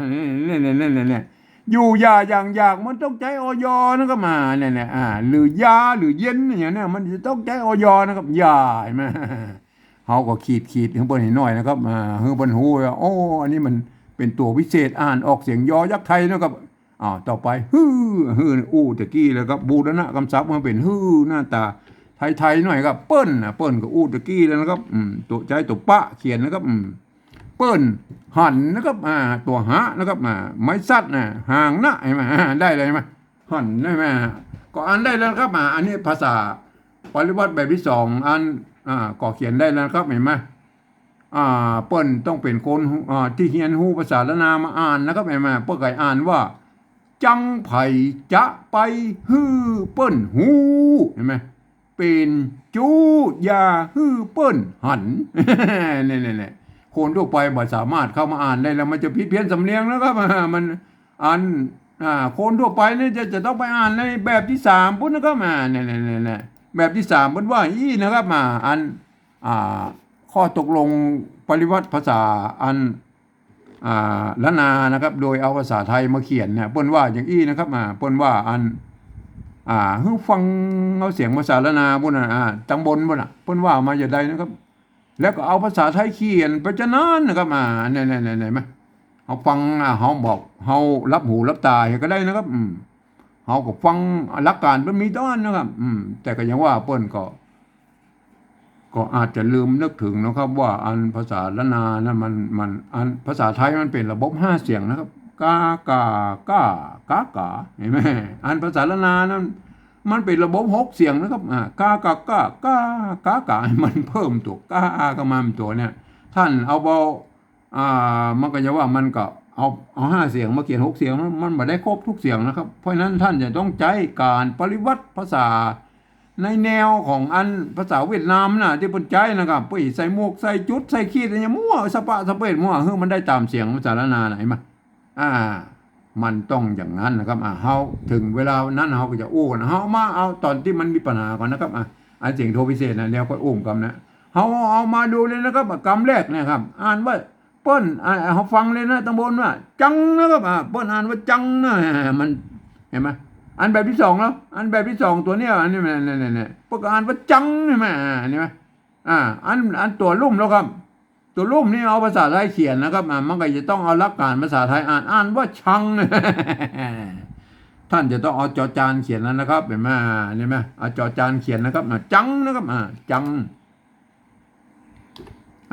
เนี่ย เนี่ย เนี่ย อยู่อย่าอย่างอยาก มันต้องใจ๊ อย. นะครับ มา เนี่ย เนี่ย อ่า หรือยา หรือเย็น อย่างเนี้ย มันจะต้องใจ๊ อย. นะครับ ยา หันก่อ เฮาก็ขีด ขีดหื้อเปิ้นหื้อหน้อยนะครับ อ่า หื้อเปิ้นฮู้ว่า โอ้ อันนี้มันเป๋นตั๋ววิเศษ อ่านออกเสียง ยอ ยักษ์ไทยนะครับ อ้าว ต่อไป หื้อ หื้อ อู้ ตะกี้แล้วครับ บูรณะกำศัพท์มาเป๋นหื้อ หน้าต๋าไทยๆ หน้อยครับ เปิ้นน่ะ เปิ้นก็อู้ตะกี้แล้วนะครับ อืม ตั๋วใจ๊ตั๋วปะเขียนนะครับ อืม เปิ้นหันนะครับ อ่า ตั๋วหะนะครับ อ่า ไม้สัตว์น่ะ หางนะ หันก่อ อ่า ได้เลย หันก่อ หันได้ไหม ก็อ่านได้แล้วครับ อ่า อันนี้ภาษาปริวรรตแบบตี้สอง อัน อ่า ก็เขียนได้แล้วครับ หันไหม อ่า เปิ้นต้องเป๋นคนฮู้ อ่า ตี้เฮียนฮู้ภาษาล้านนามาอ่านนะครับ หันไหม เปิ้นก็อ่านว่า จังใผจะไปหื้อเปิ้นฮู้ หันไหม เป๋นจู้อย่าหื้อเปิ้นหัน นี่ๆๆ คนทั่วไปบ่สามารถเข้ามาอ่านได้แล้ว มันจะผิดเพี้ยนสำเนียงนะครับ อ่า มัน อัน อ่า คนทั่วไปนี่จะ จะต้องไปอ่านในแบบตี้สามปุ้นนะครับ อ่า นี่ๆๆๆ แบบตี้สามเปิ้นว่าอี้นะครับ อ่า อัน อ่า ข้อตกลงปริวรรตภาษาอัน อ่า ล้านนานะครับ โดยเอาภาษาไทยมาเขียนเนี่ย เปิ้นว่าอย่างอี้นะครับ อ่า เปิ้นว่าอัน อ่า หื้อฟังเอาเสียงภาษาล้านนาปุ้นน่ะ อ่า ตังบนปุ้นน่ะ เปิ้นว่ามาอย่างใดนะครับ แล้วก็เอาภาษาไทยเขียนไปจะนั้นนะครับ อ่า เนี่ยๆๆ หันไหม เฮาฟัง อ่า เฮาบอก เฮาหลับหูหลับต๋าก็ได้นะครับ อืม เฮาก็ฟัง หลักก๋านมันมีเต้าอั้นนะครับ อืม แต่ก็ยังว่าเปิ้นก็ ก็อาจจะลืมนึกถึงนะครับ ว่าอันภาษาล้านนานั้นมัน มัน อันภาษาไทยมันเป๋นระบบห้าเสียงนะครับ กา ก่า ก้า ก๋า ก๋า หันไหม อันภาษาล้านนานั้นมันเป๋นระบบหกเสียงนะครับ อ่า กา ก่า ก้า ก้า ก๋า ก๋า มันเพิ่มตั๋วก้าเข้ามาตั๋วเนี่ย ท่านเอาเบา อ่า มันก็จะว่ามันก็เอา เอาห้าเสียงมาเขียนหกเสียง มัน มันบ่ได้ครบทุกเสียงนะครับ เพราะฉะนั้นท่านจะต้องใจ๊ก๋านปริวรรตภาษาในแนวของอันภาษาเวียดนามน่ะ ตี้เปิ้นใจ๊นะครับ เปิ้นใส่หมวก ใส่จุด ใส่ขีด อะหยังมั่วสะปะสะเปดมั่ว หื้อมันได้ต๋ามเสียงภาษาล้านนาน่ะ หันไหม อ่า มันต้องอย่างนั้นนะครับ อ่า เฮา เถิงเวลานั้นเฮาก็จะอู้นะ เฮามาเอาต๋อนตี้มันมีปัญหาก่อนนะครับ อ่า อันเสียงโทพิเศษนะ เดี๋ยวค่อยอู้กำนะ เฮาเอามาดูเลยนะครับ อ่ะ กำแรกนะครับ อ่านว่า เปิ้น อ่า เฮาฟังเลยนะ ตังบนว่า จังนะครับ อ่า เปิ้นอ่านว่าจังนะ มัน หันไหม อันแบบตี้สองแล้ว อันแบบตี้สองตั๋วเนี้ย อันนี้ เนี่ยๆๆ เปิ้นก็อ่านว่าจัง หันไหม อ่า หันไหม อ่า อัน อันตั๋วลุ่มแล้วครับ ตั๋วลุ่มนี่เอาภาษาไทยเขียนนะครับ อ่า มันก็จะต้องเอาหลักก๋านภาษาไทยอ่าน อ่านว่าชัง ท่านจะต้องเอาจอจานเขียนแล้วนะครับ หันไหม หันไหม เอาจอจานเขียนนะครับ อ่า จังนะครับ อ่า จัง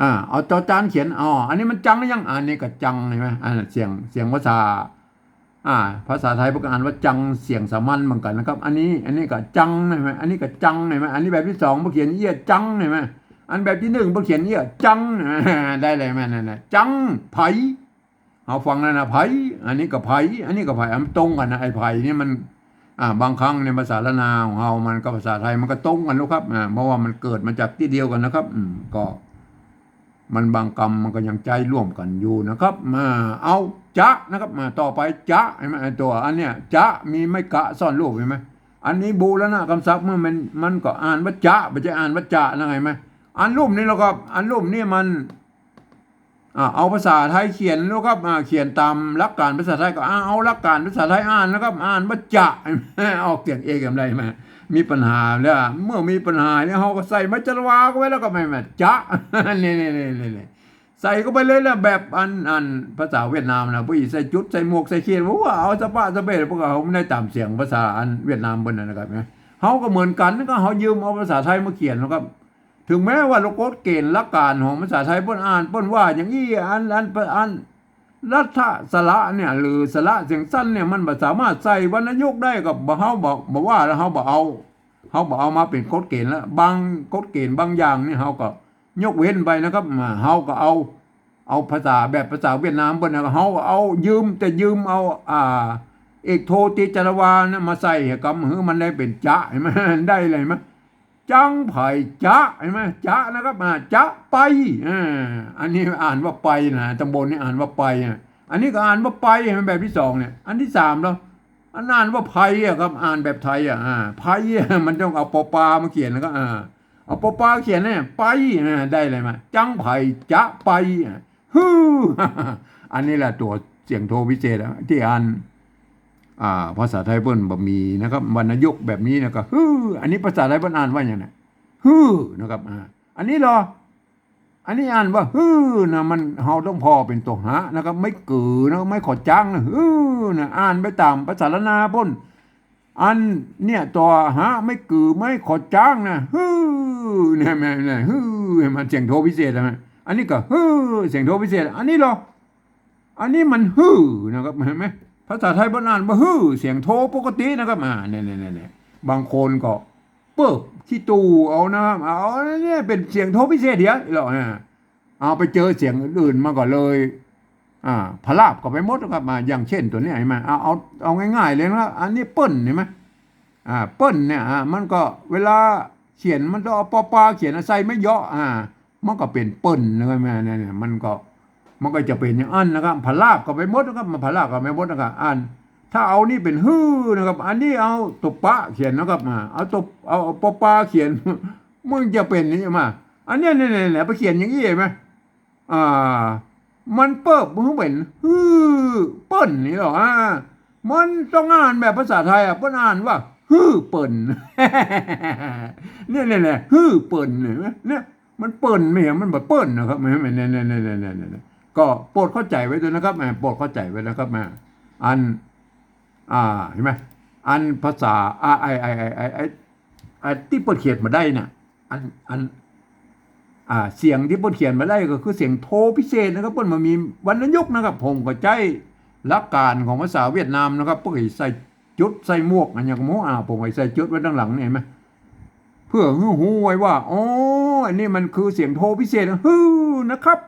อ่า เอาจอจานเขียน อ๋อ อันนี้มันจังหรือยัง อันนี้ก็จัง หันไหม อ่า เสียง เสียงภาษา อ่า ภาษาไทยเปิ้นก็อ่านว่าจัง เสียงสามัญเหมือนกั๋นนะครับ อันนี้ อันนี้ก็จัง หันไหม อันนี้ก็จัง หันไหม อันนี้แบบตี้สองเปิ้นเขียนเอี้ยจัง หันไหม อันแบบตี้หนึ่งเปิ้นเขียนเอี้ยจัง หันไหม ได้เลยแม่ นั่นน่ะ จังใผ เฮาฟังแล้วนะ ใผ อันนี้ก็ใผ อันนี้ก็ใผ อ่ะ มันตรงกั๋นนะ ไอ้ใผนี่มัน อ่า บางครั้งในภาษาล้านนาของเฮา มันกับภาษาไทยมันก็ตรงกั๋นลูกครับ อ่า เพราะว่ามันเกิดมาจากตี้เดียวกั๋นนะครับ อืม ก็ มันบางกำมันก็ยังใจ๊ร่วมกั๋นอยู่นะครับ มา เอา จะ นะครับ มา ต่อไป จะ หันไหม ไอ้ตั๋วอันเนี้ย จะ มีไม้กะซ่อนรูป หันไหม อันนี้บูรณะกำศัพท์ เมื่อมัน มันก็อ่านว่าจะ บ่ใจ้อ่านว่าจะนะ หันไหม อันลุ่มนี่แหละครับ อันลุ่มนี่มัน อ่า เอาภาษาไทยเขียนแล้วครับ อ่า เขียนต๋ามหลักก๋านภาษาไทยก็ อ่า เอาหลักก๋านภาษาไทยอ่านนะครับ อ่านว่าจะ ออกเสียงเอก หันไหม มีปัญหาแล้ว เมื่อมีปัญหาเนี่ย เฮาก็ใส่ไม้จารวาเข้าไปแล้วก็ หันไหม จะ นี่ๆๆๆ ใส่เข้าไปเลยนะ แบบอัน อันภาษาเวียดนามนะ เปิ้นใส่จุด ใส่หมวก ใส่ขีด โอ้ เอาสะปะสะเปด เปิ้นก็เอาได้ต๋ามเสียงภาษาอันเวียดนามเปิ้นนั่นนะครับ เฮาก็เหมือนกั๋น ก็เฮายืมเอาภาษาไทยมาเขียนนะครับ เถิงแม้ว่าหลักกฎเกณฑ์หลักก๋านของภาษาไทยเปิ้นอ่าน เปิ้นว่าอย่างอี้ อัน อัน อัน รัฐสระเนี่ย หรือสระเสียงสั้นเนี่ย มันบ่สามารถใส่วรรณยุกต์ได้ ก็บ่ เฮาบ่ บ่ว่าแล้ว เฮาบ่เอา เฮาบ่เอามาเป๋นกฎเกณฑ์แล้ว บางกฎเกณฑ์บางอย่างนี่ เฮาก็ยกเว้นไปนะครับ อ่า เฮาก็เอา เอาภาษาแบบภาษาเวียดนามเปิ้นนะ เฮาก็เอายืม แต่ยืมเอา อ่า เอกโท ติ จารวา นะ มาใส่กำหื้อมันได้เป๋นจะ หันไหม ได้เลยไหม จังใผจะ หันไหม จะนะครับ อ่า จะไป อ่า อันนี้อ่านว่าไปนะ ตังบนนี่อ่านว่าไปนะ อันนี้ก็อ่านว่าไป หันไหม แบบตี้สองเนี่ย อันตี้สามแล้ว อันอ่านว่าไผอะครับ อ่านแบบไทยอะ อ่า ไผอะ มันต้องเอาปอปามาเขียนแล้วก็ อ่า เอาปอปาเขียนเนี่ย ไป อ่า ได้เลยมา จังใผจะไป อ่า ฮือ อันนี้แหละตั๋วเสียงโทพิเศษอะ ตี้อัน อ่า ภาษาไทยเปิ้นบ่มีนะครับ วรรณยุกต์แบบนี้นะ ก็ ฮือ อันนี้ภาษาไทยเปิ้นอ่านว่าอย่างไง ฮือ นะครับ อ่า อันนี้เหรอ อันนี้อ่านว่า ฮือ นะ มัน เฮาต้องผ่อเป๋นตั๋วหะนะครับ ไม้กือนะ ไม้ขอจ๊างนะ ฮือ นะ อ่านไปต๋ามภาษาล้านนาเปิ้น อันเนี่ย ตั๋วหะ ไม้กือ ไม้ขอจ๊างนะ ฮือ เนี่ย แม่น เนี่ย ฮือ หันไหม เสียงโทพิเศษ หันไหม อันนี้ก็ ฮือ เสียงโทพิเศษ อันนี้เหรอ อันนี้มัน ฮือ นะครับ หันไหม ภาษาไทยเปิ้นอ่านว่า หื้อ เสียงโทปกตินะครับ อ่า เนี่ย เนี่ย เนี่ย เนี่ย บางคนก็เปิบขี้ตู่เอานะครับ เอา เนี่ย เป๋นเสียงโทพิเศษเดียวเหรอ อ่า เอาไปเจอเสียงอื่นๆ มาก็เลย อ่า ผลาบก็ไปหมดนะครับ อ่า อย่างเช่นตัวนี้เห็นไหม เอา เอา เอาง่ายๆ เลยนะครับ อันนี้เปิ้นเห็นไหม อ่า เปิ้นเนี่ย อ่า มันก็เวลาเขียนมันต้องเอาปอปาเขียน ใส่ไม้เหยาะ อ่า มันก็เป๋นเปิ้นนะครับ เนี่ย เนี่ย มันก็ มันก็จะเป๋นอย่างอั้นนะครับ ผลาบก็ไปหมดนะครับ มันผลาบก็ไปหมดนะครับ อัน ถ้าเอานี่เป๋น หื้อ นะครับ อันนี้เอาตั๋วปะเขียนนะครับ อ่า เอาตั๋ว เอา เอาปอปาเขียน มันจะเป๋นอย่างนี้มา อันเนี้ย เนี่ย เนี่ย เนี่ย ไปเขียนอย่างอี้เห็นไหม อ่า มันเปิ้น มันเป๋น หื้อ เปิ้น นี่เหรอ อ่า มันต้องอ่านแบบภาษาไทยอ่ะ เปิ้นอ่านว่า หื้อ เปิ้น เนี่ย เนี่ย เนี่ย หื้อ เปิ้น เห็นไหม เนี่ย มันเปิ้น ไม่ใช่ มันบ่เปิ้นนะครับ เนี่ย เนี่ย เนี่ย เนี่ย เนี่ย เนี่ย ก็โปรดเข้าใจ๋ไว้ด้วยนะครับ อ่า โปรดเข้าใจ๋ไว้นะครับ อ่า อัน อ่า เห็นไหม อันภาษา อ่า ไอ้ ไอ้ ตี้เปิ้นเขียนมาได้น่ะ อัน อัน อ่า เสียงตี้เปิ้นเขียนมาได้ก็คือเสียงโทพิเศษนะครับ เปิ้นบ่มีวรรณยุกต์นะครับ ผมก็ใจ๊หลักการของภาษาเวียดนามนะครับ เปิ้นก็ใส่จุดใส่หมวก อันเนี้ยก็บ่ฮู้ อ่า ผมก็ใส่จุดไว้ตังหลังนี่ เห็นไหม เปื้อหื้อฮู้ไว้ว่า อ๋อ อันนี้มันคือเสียงโทพิเศษ หื้อ นะครับ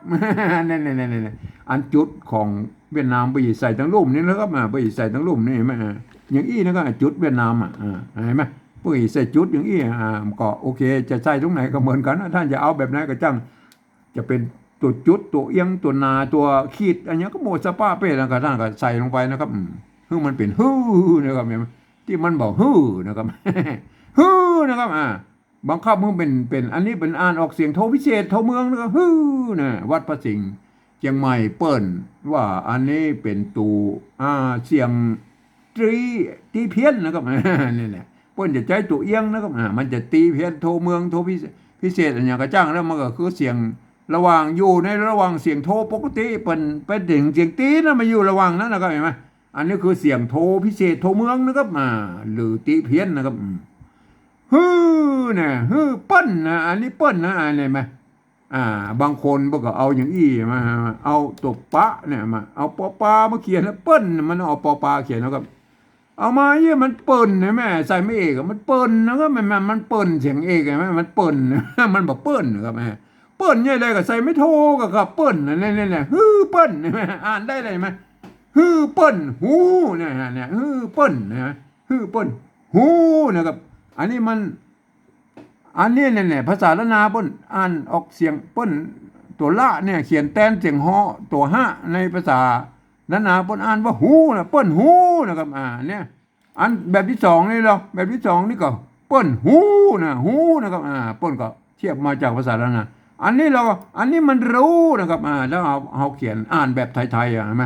เนี่ย เนี่ย เนี่ย เนี่ย อันจุดของเวียดนามเปิ้นใส่ตังลุ่มนี่นะครับ อ่า เปิ้นใส่ตังลุ่มนี่ เห็นไหม อ่า อย่างอี้นะครับ จุดเวียดนามอ่ะ อ่า เห็นไหม เปิ้นใส่จุดอย่างอี้ อ่า ก็โอเค จะใส่ตรงไหนก็เหมือนกั๋นนะ ต้านจะเอาแบบไหนก็จ้าง จะเป๋นตั๋วจุด ตั๋วเอี้ยง ตั๋วนา ตั๋วขีด อันเนี้ยก็หมดสภาพเป๋นแล้ว ก็ต้านก็ใส่ลงไปนะครับ อืม หื้อ มันเป๋น หื้อ นะครับ เห็นไหม ตี้มันบ่า หื้อ นะครับ หื้อ นะครับ อ่า บังคับหื้อเป๋น เป๋น อันนี้เป๋นอ่านออกเสียงโทพิเศษ โทเมือง นะครับ หื้อ นะ วัดพระสิงห์เจียงใหม่เปิ้นว่าอันนี้เป๋นตั๋ว อ่า เสียงตรี ตรีเพี้ยนนะครับ นี่แหละ เปิ้นจะใจ๊ตั๋วเอี้ยงนะครับ อ่า มันจะตรีเพี้ยน โทเมือง โทพิเศษ พิเศษ อันเนี้ยก็จ้าง แล้วมันก็คือเสียงระหว่าง อยู่ในระหว่างเสียงโทปกติ เปิ้นไปเถิงเสียงตรีนะ มาอยู่ระหว่างนั้นนะครับ เห็นไหม อันนี้คือเสียงโทพิเศษ โทเมืองนะครับ อ่า หรือตรีเพี้ยนนะครับ อืม หื้อ นะ หื้อ เปิ้น นะ อันนี้เปิ้น นะ อ่า เห็นไหม อ่า บางคนเปิ้นก็เอาอย่างอี้มา เอาตั๋วปะเนี่ยมา เอาปอปามาเขียนนะ เปิ้น มันเอาปอปาเขียนแล้วก็ เอามาเยียะ มันเปิ้น เห็นไหม ใส่ไม้เอกอะ มันเปิ้น นะครับ มัน มัน มันเปิ้น เสียงเอก เห็นไหม มันเปิ้น มันบ่าเปิ้น นะครับ เปิ้นเยียะใดก็ใส่ไม้โทก็ครับ เปิ้น เนี่ย เนี่ย เนี่ย หื้อ เปิ้น เห็นไหม อ่านได้เลย เห็นไหม หื้อ เปิ้น ฮู้ เนี่ย เนี่ย หื้อ เปิ้น เห็นไหม หื้อ เปิ้น ฮู้ นะครับ อันนี้มัน อันนี้เนี่ย เนี่ย ภาษาล้านนาเปิ้นอ่านออกเสียง เปิ้นตั๋วละเนี่ย เขียนแตนเสียงฮอ ตั๋วฮะ ในภาษาล้านนาเปิ้นอ่านว่า ฮู้ นะ เปิ้นฮู้ นะครับ อ่า เนี่ย อันแบบตี้สองนี่เหรอ แบบตี้สองนี่ก็ เปิ้นฮู้ นะ ฮู้ นะครับ อ่า เปิ้นก็เทียบมาจากภาษาล้านนา อันนี้เราก็ อันนี้มันฮู้ นะครับ อ่า แล้วเฮา เฮาเขียนอ่านแบบไทยๆ อ่ะ เห็นไหม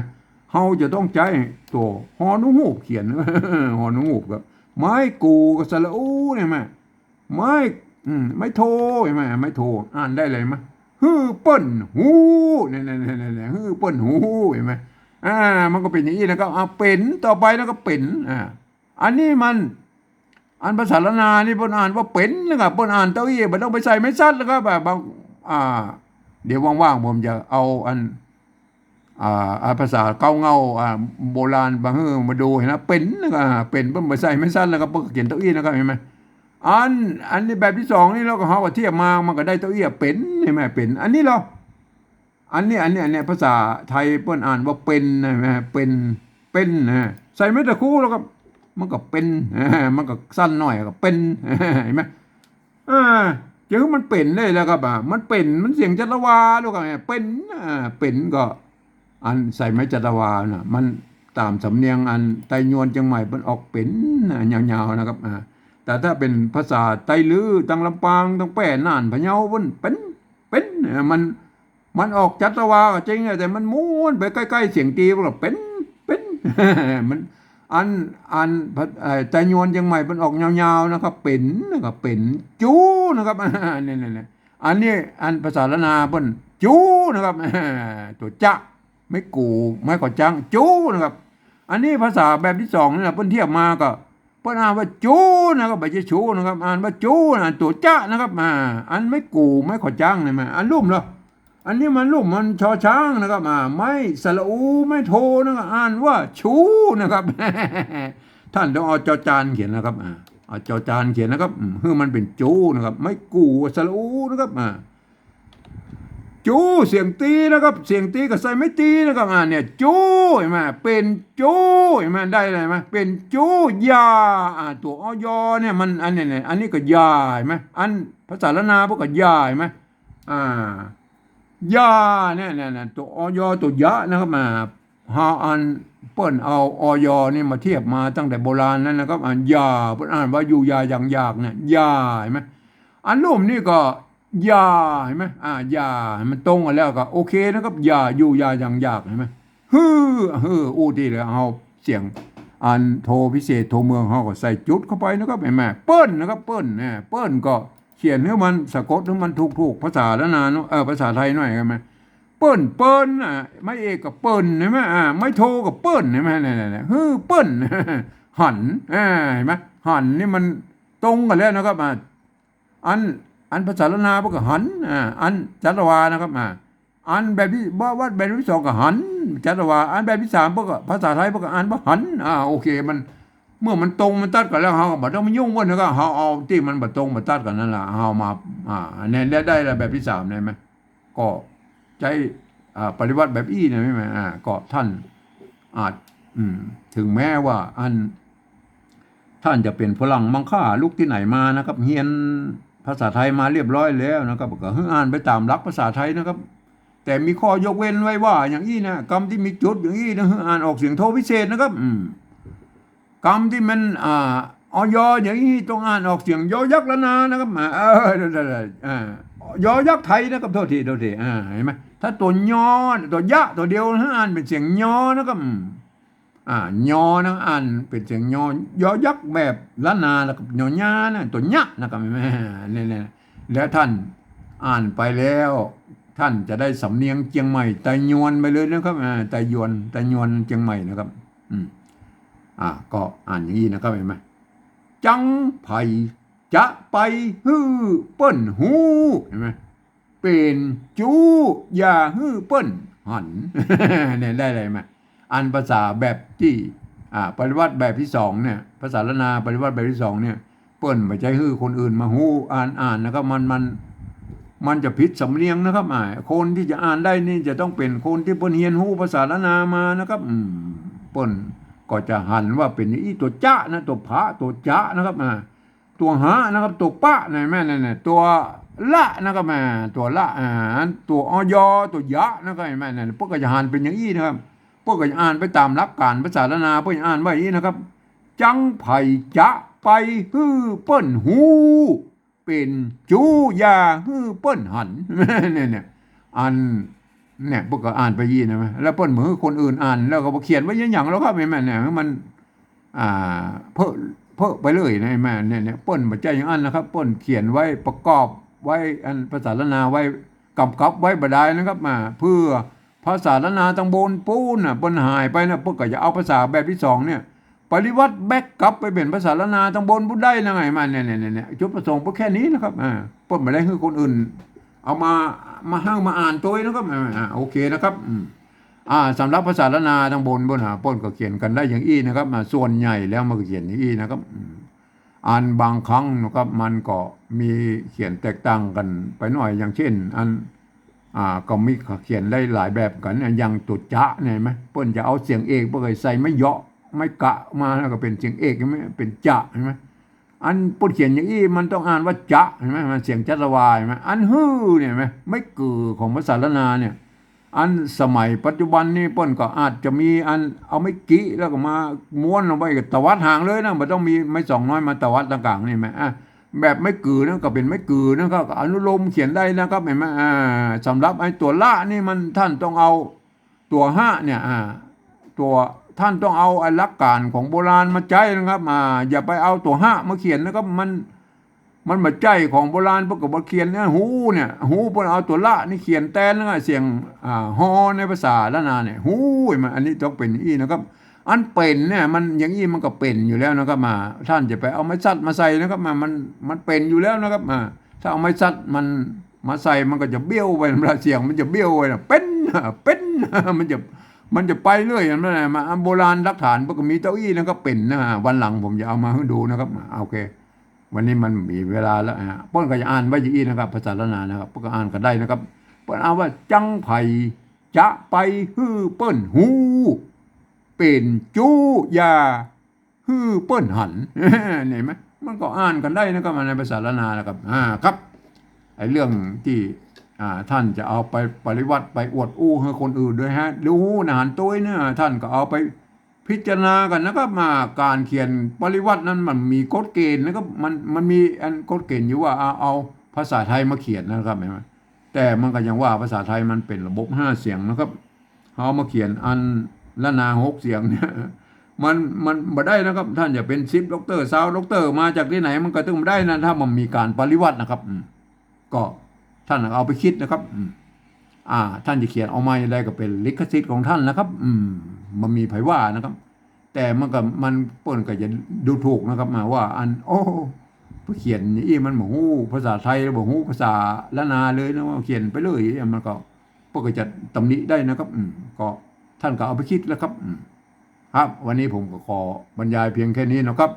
เฮาจะต้องใจ๊ตั๋ว ฮอ หนู ฮูบ เขียน ฮอ หนู ฮูบ ครับ ไม้กู่ กับสระอู เนี่ย เห็นไหม ไม้ อืม ไม้โท เห็นไหม ไม้โท อ่านได้เลย เห็นไหม หื้อ เปิ้น ฮู้ เนี่ย เนี่ย เนี่ย เนี่ย หื้อ เปิ้น ฮู้ เห็นไหม อ่า มันก็เป๋นอย่างอี้นะครับ อ่า เป๋น ต่อไปแล้วก็เป๋น อ่า อันนี้มัน อันภาษาล้านนานี่เปิ้นอ่านว่าเป๋น นะครับ เปิ้นอ่านเต้าอี้ บ่ต้องไปใส่ไม้สัตว์ นะครับ อ่า บาง อ่า เดี๋ยวว่างๆ ผมจะเอาอัน อ่า อ่า ภาษาเก๊าเง่า อ่า โบราณบางหื้อมาดู หันนะ เป๋น นะครับ อ่า เป๋น เปิ้นบ่ใส่ไม้สัตว์ นะครับ เปิ้นก็เขียนเต้าอี้ นะครับ หันไหม อัน อันนี้แบบตี้สองนี่ แล้วก็เฮาก็เทียบมา มันก็ได้เต้าอี้ เป๋น หันไหม เป๋น อันนี้เหรอ อันนี้ อันนี้ อันนี้ ภาษาไทยเปิ้นอ่านว่าเป๋น หันไหม เป๋น เป๋น นะ ใส่ไม้ตะคูแล้วก็ มันก็เป๋น มันก็สั้นหน้อยก็เป๋น หันไหม อ่า จะหื้อมันเป๋นได้แล้วครับ อ่า มันเป๋น มันเสียงจัตวาลูกอะ เป๋น อ่า เป๋นก็ อันใส่ไม้จัตวาน่ะ มันต๋ามสำเนียงอันไตยวนเจียงใหม่เปิ้นออกเป๋น อ่า ยาวๆ นะครับ อ่า แต่ถ้าเป๋นภาษาไตลื้อ ตังลำปาง ตังแป้ น่าน พะเยาเปิ้น เป๋น เป๋น อ่า มัน มันออกจัตวาก็จริงอะ แต่มันม้วนไปใก้ๆ เสียงตรี มันก็เป๋น เป๋น มัน อัน อัน เอ่อ ไตยวนเจียงใหม่เปิ้นออกยาวๆ นะครับ เป๋น นะครับ เป๋น จู นะครับ เนี่ยๆๆ อันนี้ อันภาษาล้านนาเปิ้น จู นะครับ ตั๋วจะ ไม้กู่ ไม้ขอจ๊าง จู นะครับ อันนี้ภาษาแบบตี้สองนี่นะ เปิ้นเทียบมาก็ เปิ้นอ่านว่า จู นะครับ บ่ใจ้ ชู นะครับ อ่านว่า จู นะ ตั๋วจะ นะครับ อ่า อันไม้กู่ ไม้ขอจ๊าง นี่มา อันลุ่มเหรอ อันนี้มันลุ่มมันชอช้างนะครับ อ่า ไม้สระอู ไม้โทนะครับ อ่านว่าชูนะครับ ท่านต้องเอาจอจานเขียนนะครับ อ่า เอาจอจานเขียนนะครับ อืม หื้อมันเป๋นจูนะครับ ไม้กู่สระอูนะครับ อ่า จู เสียงตี๋นะครับ เสียงตี๋ก็ใส่ไม้ตี๋นะครับ อ่า เนี่ย จู หันก่อ เป๋นจู หันก่อ ได้เลยหันก่อ เป๋นจู ยา อ่า ตั๋ว อย. เนี่ยมัน อันนี้เนี่ย อันนี้ก็ยา หันก่อ อันภาษาล้านนาเปิ้นก็ยา หันก่อ อ่า ยา เนี่ย เนี่ย เนี่ย ตั๋ว อย. ตั๋วยะนะครับ อ่า เฮาอันเปิ้นเอา อย. นี่มาเทียบมาตั้งแต่โบราณนั้นนะครับ อันยา เปิ้นอ่านว่าอยู่ยายังอยากเนี่ย ยา หันก่อ อันลุ่มนี่ก็ ยา หันก่อ อ่า ยา หันก่อ มันตรงกั๋นแล้วก็โอเคนะครับ ยา อยู่ยายังอยาก หันก่อ หื้อ หื้อ อู้ตี้แล้ว เอาเสียงอันโทพิเศษ โทเมือง เฮาก็ใส่จุดเข้าไปนะครับ หันก่อ เปิ้นนะครับ เปิ้น เนี่ย เปิ้นก็เขียนหื้อมันสะกดหื้อมันถูกๆ ภาษาล้านนาเนาะ เออ ภาษาไทยหน่อย หันก่อ เปิ้น เปิ้น อ่ะ ไม้เอกก็เปิ้น หันก่อ อ่า ไม้โทก็เปิ้น หันก่อ เนี่ย เนี่ย เนี่ย หื้อเปิ้น หัน อ่า หันก่อ หันนี่มันตรงกั๋นแล้วนะครับ อ่า อัน อันภาษาล้านนาเปิ้นก็หัน อ่า อันจัตวานะครับ อ่า อันแบบตี้ บ วัดแบบตี้สองก็หัน จัตวา อันแบบตี้สามเปิ้นก็ ภาษาไทยเปิ้นก็อ่านว่าหัน อ่า โอเค มัน เมื่อมันตรงมันตัดกั๋นแล้ว เฮาก็บ่ต้องมายุ่งมันนะครับ เฮาเอาตี้มันบ่ตรงบ่ตัดกั๋นนั่นล่ะ เฮามา อ่า อันนี้ได้ ได้แล้วแบบตี้สาม ได้ไหม ก็ใจ๊ อ่า ปริวัติแบบอี้นะ ใช่ไหม อ่า ก็ท่านอาจ อืม ถึงแม้ว่าอัน ท่านจะเป๋นฝรั่งมังค่า ลุกตี้ไหนมานะครับ เฮียนภาษาไทยมาเรียบร้อยแล้วนะครับ ก็หื้ออ่านไปต๋ามหลักภาษาไทยนะครับ แต่มีข้อยกเว้นไว้ว่าอย่างอี้นะ กำตี้มีจุดอย่างอี้นะ หื้ออ่านออกเสียงโทพิเศษนะครับ อืม กำตี้มัน อ่า อย. อย่างอี้ต้องอ่านออกเสียง ยอยักษ์ล้านนานะครับ อ่า เออ ได้ ได้ ได้ อ่า ยอยักษ์ไทยนะครับ โทษที โทษที อ่า หันก่อ ถ้าตั๋ว ยอ ตั๋วยะ ตั๋วเดียวนะ อ่านเป๋นเสียง ยอ นะครับ อืม อ่า ยอ นะ อ่านเป๋นเสียง ยอ ยอยักษ์แบบล้านนา แล้วก็ ยอยา นะ ตั๋วยะ นะครับ หันก่อ เนี่ย เนี่ย แล้วท่านอ่านไปแล้ว ท่านจะได้สำเนียงเจียงใหม่ไตยวนไปเลยนะครับ อ่า ไตยวน ไตยวนเจียงใหม่นะครับ อืม อ่า ก็อ่านอย่างอี้นะครับ หันก่อ จั๊งใผจะไปหื้อเปิ้นฮู้ หันก่อ เป๋นจู้ อย่าหื้อเปิ้นหัน เนี่ย ได้เลยหันก่อ อันภาษาแบบตี้ อ่า ปริวัติแบบตี้สองเนี่ย ภาษาล้านนาปริวัติแบบตี้สองเนี่ย เปิ้นบ่ใจ้หื้อคนอื่นมาฮู้ อ่าน อ่านนะครับ มัน มัน มันจะผิดสำเนียงนะครับ อ่า คนตี้จะอ่านได้นี่จะต้องเป๋นคนตี้เปิ้นเฮียนฮู้ภาษาล้านนามานะครับ อืม เปิ้นก็จะหันว่าเป๋นอี้ ตั๋วจะนะ ตั๋วผะ ตั๋วจะนะครับ อ่า ตั๋วหะนะครับ ตั๋วปะนะ หันก่อ นั่นน่ะ ตั๋วละนะครับ อ่า ตั๋วละ อ่า ตั๋ว อย. ตั๋วยะนะครับ หันก่อ นั่นน่ะ เปิ้นก็จะหันเป๋นอย่างอี้นะครับ เปิ้นก็จะอ่านไปต๋ามหลักก๋านภาษาล้านนา เปิ้นจะอ่านว่าอี้นะครับ จั๊งใผจะไปหื้อเปิ้นฮู้ เป๋นจู้ อย่าหื้อเปิ้นหัน เนี่ย เนี่ย อัน เนี่ย เปิ้นก็อ่านไปอี้นะ แล้วเปิ้นบ่หื้อคนอื่นอ่าน แล้วก็บ่เขียนไว้หยังๆ แล้วครับ หันก่อ เนี่ย มัน อ่า เพ้อ เพ้อไปเลยนะ หันก่อ เนี่ย เนี่ย เปิ้นบ่ใจ้อย่างอั้นนะครับ เปิ้นเขียนไว้ประกอบไว้ อันภาษาล้านนาไว้ ก๋ำกับไว้บ่ดายนะครับ มา เปื้อภาษาล้านนาตางบนปู๊นน่ะ เปิ้นหายไปน่ะ เปิ้นก็จะเอาภาษาแบบตี้สองเนี่ย ปริวัติแบ็กกลับไปเป๋นภาษาล้านนาตางบนปู๊นได้นะ หันก่อ เนี่ย เนี่ย เนี่ย จุดประสงค์เปิ้นแค่นี้นะครับ อ่า เปิ้นบ่ได้หื้อคนอื่น เอามา มาหื้อมาอ่านตวยนะครับ อ่า อ่า โอเคนะครับ อืม อ่า สำหรับภาษาล้านนาตางบนปู๊นน่ะ เปิ้นก็เขียนกั๋นได้อย่างอี้นะครับ อ่า ส่วนใหญ่แล้วมันก็เขียนอย่างอี้นะครับ อืม อันบางครั้งนะครับ มันก็มีเขียนแตกต่างกั๋นไปหน่อย อย่างเช่น อัน อ่า ก็มีเขียนได้หลายแบบกั๋น อย่างตั๋วจะเนี่ย หันก่อ เปิ้นจะเอาเสียงเอก เปิ้นก็ใส่ไม้เยาะ ไม้กะมา แล้วก็เป๋นเสียงเอก หันก่อ เป๋นจะ หันก่อ อันเปิ้นเขียนอย่างอี้ มันต้องอ่านว่าจะ หันก่อ มันเสียงจัตวา หันก่อ อันหื้อเนี่ย หันก่อ ไม้กือของภาษาล้านนาเนี่ย อันสมัยปัจจุบันนี่เปิ้นก็อาจจะมีอันเอาไม้กิแล้วก็มาม้วนลงไปกับตวัดหางเลยนะ บ่ต้องมีไม้สองน้อยมาตวัดตางก๋างนี่ หันก่อ อ่ะ แบบไม้กือนั่นก็เป๋นไม้กือนะครับ อนุโลมเขียนได้นะครับ หันก่อ อ่า สำหรับไอ้ตั๋วละนี่มันท่านต้องเอาตั๋วหะเนี่ย อ่า ตั๋ว ท่านต้องเอาไอ้หลักก๋านของโบราณมาใจ๊นะครับ อ่า อย่าไปเอาตั๋วหะมาเขียนนะครับ มัน มันบ่ใจ้ของโบราณ เปิ้นก็บ่เขียนนะ ฮู้เนี่ย ฮู้ เปิ้นเอาตั๋วละนี่เขียนแตนนะ เสียง อ่า ฮอในภาษาล้านนาเนี่ย ฮู้ หันก่อ อันนี้ต้องเป๋นอี้นะครับ อันเป๋นเนี่ย มันอย่างอี้มันก็เป๋นอยู่แล้วนะครับ มา ท่านจะไปเอาไม้สัตว์มาใส่นะครับ มา มัน มันเป๋นอยู่แล้วนะครับ มา ถ้าเอาไม้สัตว์มัน มาใส่มันก็จะเบี้ยวไป เสียงมันจะเบี้ยวไปนะ เป๋น เป๋น มันจะ มันจะไปเรื่อย มันอะไร มา โบราณหลักฐานเปิ้นก็มีเต้าอี้นะครับ เป๋นนะ วันหลังผมจะเอามาหื้อดูนะครับ อ่า โอเค วันนี้มันมีเวลาแล้วฮะ เปิ้นก็จะอ่านไว้อย่างอี้นะครับ ภาษาล้านนานะครับ เปิ้นก็อ่านกั๋นได้นะครับ เปิ้นอ่านว่า จังใผจะไปหื้อเปิ้นฮู้ เป๋นจู้อย่าหื้อเปิ้นหัน เห็นไหม มันก็อ่านกั๋นได้นะครับ ในภาษาล้านนานะครับ อ่า ครับ ไอ้เรื่องตี้ อ่า ท่านจะเอาไปปริวัติ ไปอวดอู้หื้อคนอื่นโดยฮะ ฮู้นะหันตวยเนี่ย ท่านก็เอาไปพิจารณากั๋นนะครับ มา ก๋านเขียนปริวัตินั้นมันมีกฎเกณฑ์นะครับ มัน มันมีอันกฎเกณฑ์อยู่ว่าเอา เอาภาษาไทยมาเขียนนะครับ เห็นไหม แต่มันก็ยังว่าภาษาไทยมันเป๋นระบบห้าเสียงนะครับ เอามาเขียนอันล้านนาหกเสียงเนี่ย มัน มันบ่ได้นะครับ ท่านจะเป๋นสิบด็อกเตอร์ ซาวด็อกเตอร์ มาจากตี้ไหน มันก็ตึงบ่ได้นะ ถ้ามันมีก๋านปริวัตินะครับ อืม ก็ท่านเอาไปคิดนะครับ อืม อ่า ท่านจะเขียนออกมาอย่างใดก็เป๋นลิขสิทธิ์ของท่านนะครับ อืม บ่มีใผว่านะครับ แต่มันก็ มันเปิ้นก็จะดูถูกนะครับ มาว่าอัน โอ้ ไปเขียนอี้มันบ่ฮู้ภาษาไทย บ่ฮู้ภาษาล้านนาเลยนะ ว่าเขียนไปเลย มันก็ เปิ้นก็จะตำหนิได้นะครับ อืม ก็ท่านก็เอาไปคิดแล้วครับ อืม ครับ วันนี้ผมก็ขอบรรยายเพียงแค่นี้นะครับ